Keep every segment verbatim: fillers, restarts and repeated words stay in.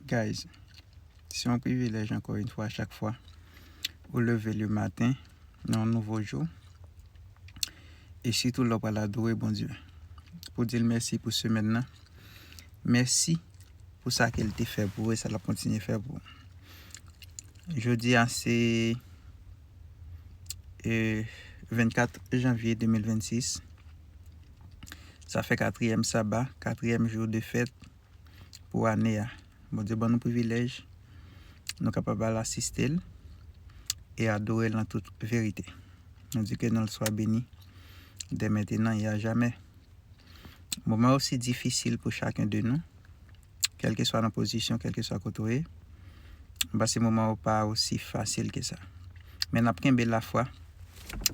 Guys, se yon privilèj ankò yon fwa, chak fwa ou leve le maten nan yon nouvo jou, e sitou lè w pral adore Bondye, pou di l mèsi pou semèn nan. Mèsi pou sa ke l te fè pou ou e sa l ap kontinye fè pou ou. Jodi a se e, vennkat janvye de mil vennsis. Sa fè katriyèm saba, katriyèm jou de fèt pou ane a. Bondye ban nou privilèj nou kapab al asiste l e adore l nan tout verite. Nou di ke non l swa beni dè mentenan e a jamè. Moman yo si difisil pou chaken de nou, kèlkeswa nan pozisyon, kèlkeswa kote w ye. M panse moman yo pa osi fasil ke sa. Men n ap kenbe lafwa,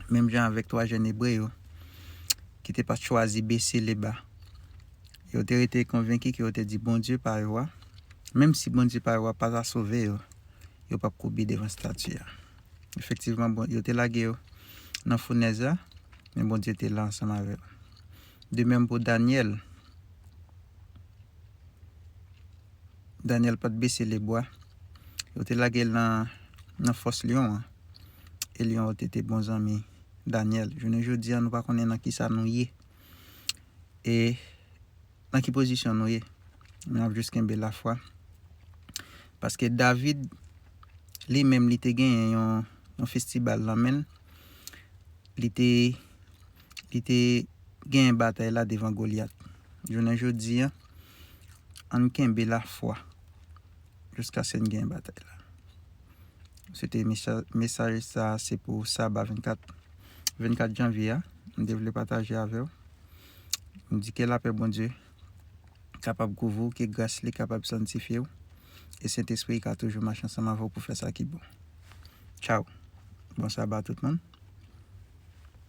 menm jan avèk twa jèn Ebre yo, ki te pa t chwazi bese le ba. Yo te rete konvenki ke yo te di Bondye pa yo a, menm si Bondye pa yo a pa ta sove yo, yo p ap koubi devan estati a. Efektivman, bon, yo te lage yo nan founèz la, men Bondye te la ansanm avè yo. De menm pou Danyèl. Danyèl pa t bese le bwa. Yo te lage l nan, nan fòs lyon an. E lyon an te, te bon zanmi Danyèl. Jounen jodi a, nou pa konnen nan ki sa nou ye. E nan ki pozisyon nou ye. Men n ap jis kenbe lafwa. Paske David, li menm, li te genyen yon, yon festival nan men l. Li te, li te genyen batay la devan Golyat. Jounen jodi a, ann kenbe lafwa jiskaske n genyen batay la. Se te mesa-, mesaj sa, se pou saba vennkat, vennkat janvye a. M te vle pataje avè w. M di ke lapè Bondye kapab kouvri w, ke gras li kapab sanntifye w, e Sentespri ka toujou mache ansanm avè w pou fè sa ki bon. Tchaw. Bon saba tout moun.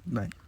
Bye.